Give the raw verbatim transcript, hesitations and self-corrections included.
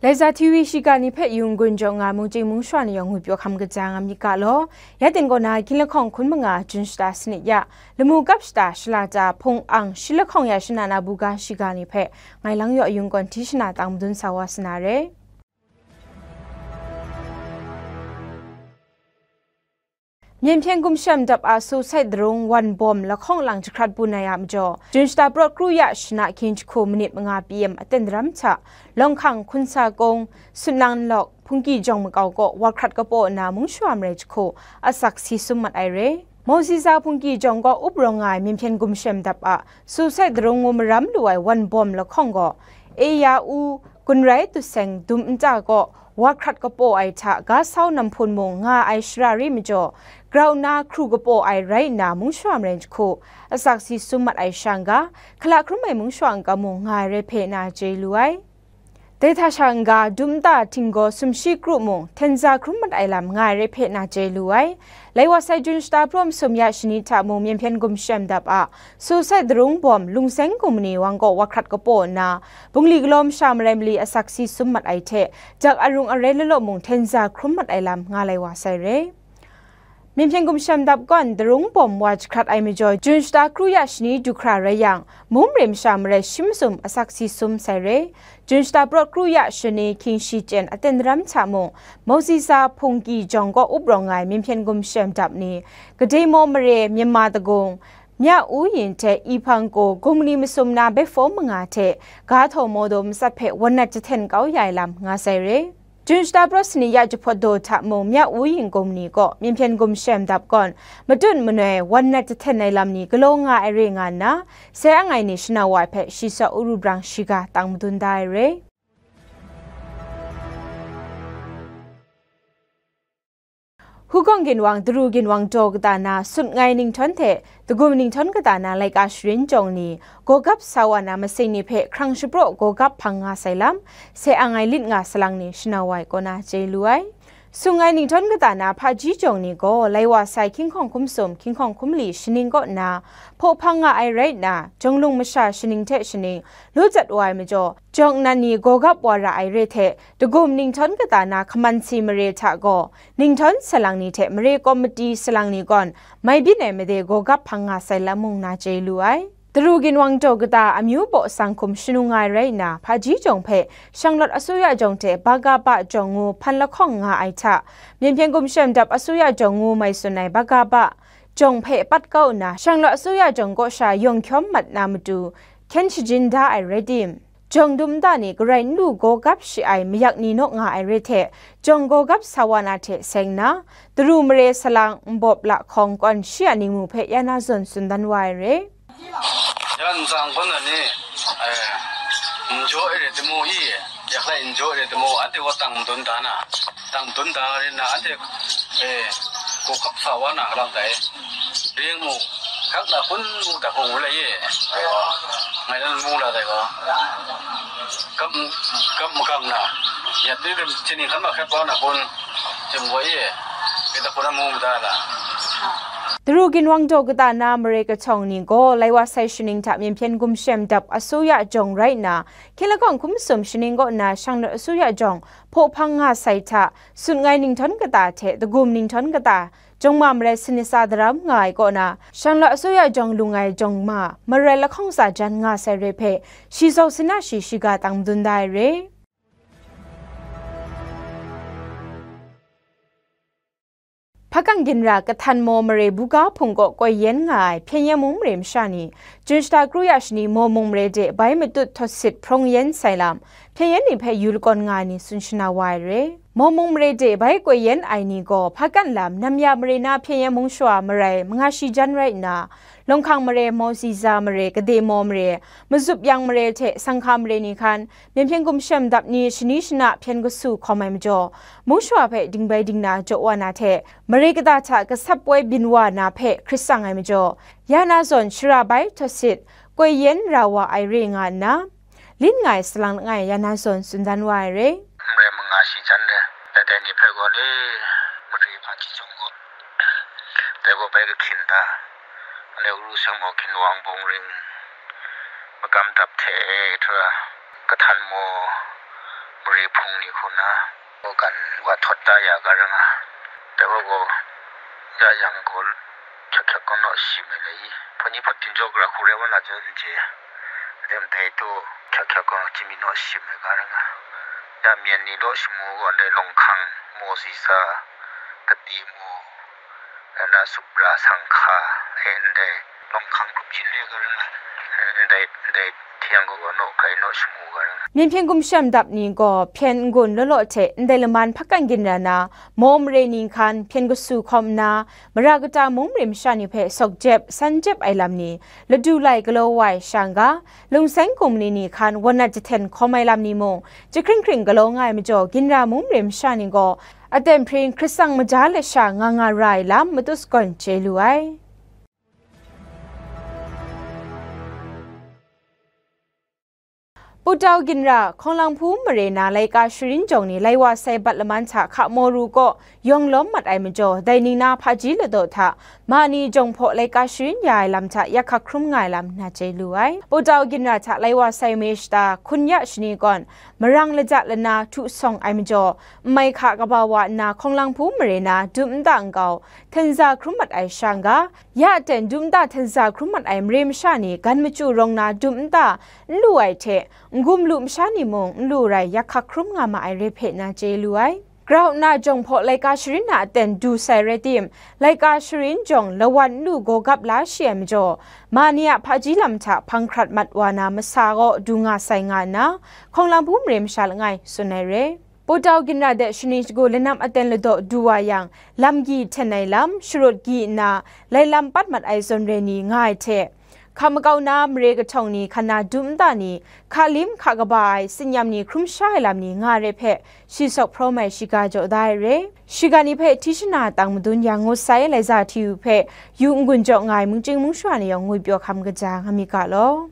Laiza T V shiga ni hpe yung gun jaw nga mungchying mungshwa ni yawng ngwi pyaw hkam kaja nga myit ga law, ya ting kaw na, Hkying lahkawng hkun manga, Jun shata sanit ya, lamu kap shata shalata hpung ang, shi lahkawng ya shana na buga shiga ni hpe, ngai lang yaw yung kawn hti shana tang madun sa wa sa na re. Myen hpyen gumshem dap a suicide darung wan bawm lahkawng lang jahkrat bun ai a majaw, Jun shata prawt kru ya shana hkying jahku minit manga P M aten daram hta, Lawng hkang Hkunsa Kung, Sunnan Lawk, Hpungki jawng makau kaw wa hkrat kapaw nna mung shawa marai jahku asak si sum mat ai re. Mawziza Hpungki jawng kaw up rawng nga ai myen hpyen gumshem dap a suicide darung ngu maram lu ai wan bawm lahkawng gaw, Eya U, Gunrai Tuseng dum nta kaw wa hkrat kapaw ai hta ga sau namhpun mung nga ai shara re majaw, grau na hkru kapaw ai rai nna mung shawa marai jahku asak si sum mat ai sha n-ga, hkala hkrum ai mung shawa n-ga mung nga ai rai hpe na chye lu ai. Dai hta sha n-ga, dum nta htinggaw sumshi kru mung htenza hkrum mat ai lam nga ai rai hpe na chye lu ai. Lai wa sai Jun shata prawm sum ya shani hta mung myen hpyen gumshem dap a suicide darung bawm Lungseng Kumni wang kaw wa hkrat kapaw nna, bungli galaw masha marai mali asak si sum mat ai hte, jak arung arai lalaw mung htenza hkrum mat ai lam nga lai wa sai re. Myen hpyen gumshem dap gawn darung bawm wa jahkrat ai majaw, Jun shata kru ya shani du hkra rai yang, mung mare masha marai shi masum asak si sum sai re. Jun shata prawt kru ya shani hkying shi chyen aten daram hta mung, Mawziza Hpungki jawng kaw up rawng nga ai myen hpyen gumshem dap ni, Kademaw mare Myanmar dagung, Mya U Yin hte Ihpang Ko gumli masum na Bethphaw manga hte ga htaw maw daw matsat hpe wan nat jahten kau ya ai lam nga sai re. Jun shata prawt sani ya jahpawt daw hta mung, Mya U Yin gumni kaw myen hpyen gumshem dap gawn, matut manoi wan nat jahten ai lam ni galaw nga ai re nga nna, sai ang ai ni shanau wa ai hpe shi saw uru brang shiga tang madun da ai re. Hugawng ginwang, Daru ginwang daw kata na, Sut Ngai Ninghtawng hte Dagum Ninghtawng kata na laika sharin jawng ni, gawgap sa wa na masing ni hpe hkrang shapraw gawgap hpang nga sai lam, sai ang ai lit nga salang ni shanau wa ai kaw na chye lu ai. Sut Ngai Ninghtawng kata na hpaji jawng ni gaw, lai wa sai hkying hkawng hkum sum, hkying hkawng hkum li shaning kaw nna, hpaw hpang nga ai rai nna, jawng lung masha shaning hte shaning, lu jat wa ai majaw, jawng nan ni gawgap wa ra ai re hte, Dagum Ninghtawng kata na hkaman si mare hta gaw, Ninghtawng salang ni hte mare kawmiti salang ni gawn mai byin ai made gawgap hpang nga sai lam mung na chye lu ai. Daru ginwang daw kata amyu baw sang hkum shanung nga ai rai nna, hpaji jawng hpe shanglawt asuya jawng hte Bagaba jawng ngu hpan lahkawng nga ai hta, myen hpyen gumshem dap asuya jawng ngu mai tsun ai Bagaba jawng hpe pat kau nna, shanglawt asuya jawng kaw sha yawng hkyawm mat na matu hkyen shajin da ai rai tim, jawng dum nta ni garai n lu gawgap shi ai mayak ni naw nga ai re hte, jawng gawgap sa wa na hte seng nna, Daru mare salang nbawp lahkawng kawn shi a ningmu hpe ya na zawn tsun dan wa ai re. Ya ntsang gawn na ni, eh, n jaw ai re timu i, ya hkrai n jaw ai re timu, anhte gaw tang madun da na, tang madun da rin na, anhte, eh, gawgap sa wa na lang dai. Ring mu, hkak na kun mu da hpung wu lai ye. Ngai nan mu la dai ga. Kam, kam makam na, ya ti rim chini kan ma hkak wa na kun, jim wa ye. Kita kun mu da la. Daru ginwang daw kata na mare kahtawng ni gaw, lai wa sai shaning hta myen hpyen gumshem dap asuya jawng rai nna, hkying lahkawng hkum sum shaning kaw nna shanglawt asuya jawng hpaw hpang nga sai hta, Sut Ngai Ninghtawng kata hte Dagum Ninghtawng kata, jawng ma marai sanit sa daram nga ai kaw na, shanglawt asuya jawng lung ai jawng ma marai lahkawng sa jan nga sai re hpe, shi zaw sina shi shiga tang madun da ai re. Hpakan ginra Kahtan Maw mare buga hpung kaw koi yen nga ai Hpyen Yen mung mare masha ni, Jun shata kru ya shani Maw mung mare de bai matut htawt sit hprawng yen sai lam, Hpyen Yen ni hpe yu lakawn nga ai ni tsun shana wa ai re. Maw mung mare de bai koi yen ai ni gaw, hpakan lam Namya mare na Hpyen Yen mung shawa marai manga shi jan rai nna, Lawng hkang mare, Mawziza mare, Kademaw mare, Mazup Yang mare hte Sanghka mare ni hkan, myen hpyen gumshem dap ni shani shana hpyen kasu hkawm ai majaw, mung shawa hpe dingbai dingna jaw wa na hte, mare kata hta gasap poi byin wa na hpe hkrit tsang ai majaw, ya na zawn shara bai htawt sit, koi yen ra wa ai re nga nna, lin nga ai salang langai ya na zawn tsun dan wa ai re. Mare manga shi jan re, dai dai ni hpe gaw le, mare hpa chyawm gaw, dai gaw bai kahkyin da, ale ru seng maw hkin wang bawng ring, magam dap hte htura, kahtan maw, Mare hpung ni hku na, gaw kan wa htawt da ya ga rai nga, dai wa gaw, ya yang gaw, hkyak hkyak gaw naw shi mai lai i, hpaw ni hpaw tin jaw gara hku rai wa na jaw n chye, dai ndai tu, hkyak hkyak gaw chyi mi naw shi mai ga rai nga, ya myen ni law shamu gaw ndai lawng hkang, maw si sa, kati maw, na supra sanghka, e ndai lawng hkang grup yin re ga rai nga, ndai, ndai hte yang gaw naw hkrai naw shamu ga rai nga. Myen hpyen gumshem dap ni gaw hpyen n-gun law law hte ndai laman hpakan ginra na, maw mare ni hkan hpyen kasu hkawm nna, mara kata mung mare masha ni hpe sawk jep, san jep ai lam ni, ladu lai galaw wa ai sha n ga, lungseng kumni ni hkan wan nat jahten hkawm ai lam ni mung, jahkring hkring galaw nga ai majaw, ginra mung mare masha ni gaw, aten hpring hkritsang maja lasha nga nga ra ai lam matut sagawn chye lu ai. Putau ginra, Hkawnglang hpu mare na laika sharin jawng ni lai wa sai bat laman hta hka maw ru kaw yawng lawm mat ai majaw, dai ning na hpaji ladaw hta ma ni jawng hpaw laika sharin ya ai lam hta yak hkak hkrum nga ai lam na chye lu ai. Putau ginra hta lai wa sai me shata hkun ya shani kawn, marang laja lana htu sawng ai majaw, n mai hka kaba wa nna hkawnglang hpu mare na dum nta nkau htenza hkrum mat ai sha n ga, ya aten dum nta htenza hkrum mat ai mare masha ni gan machyu rawng na dum nta n lu ai hte, n-gum lu masha ni mung n lu rai yak hkak hkrum nga ma ai re hpe na chye lu ai. Grau nna jawng hpaw laika sharin na aten du sai rai tim, laika sharin jawng lawan n lu gaw gap la shi ai majaw, ma ni a hpaji lam hta hpang hkrat mat wa na masa gaw du nga sai nga nna, hkawnglang hpu mare masha langai tsun ai re. Putau ginra de shaning shagu lanam aten ladaw du wa yang, lam gyi hten ai lam, sharut gyi nna, lai lam pat mat ai zawn re ni nga ai hte, hka makau na mare kahtawng ni hkan na dum nta ni, hka lim hka kaba ai tsinyam ni hkrum sha ai lam ni nga ai re hpe, shi sawk hpraw mai shiga jaw da ai re. Shiga ni hpe hti shana tang madun yang ngut sai, lai za hti yu hpe yu n-gun jaw nga ai mungchying mungsha ni yawng ngwipyaw hkam kaja nga mi ga law.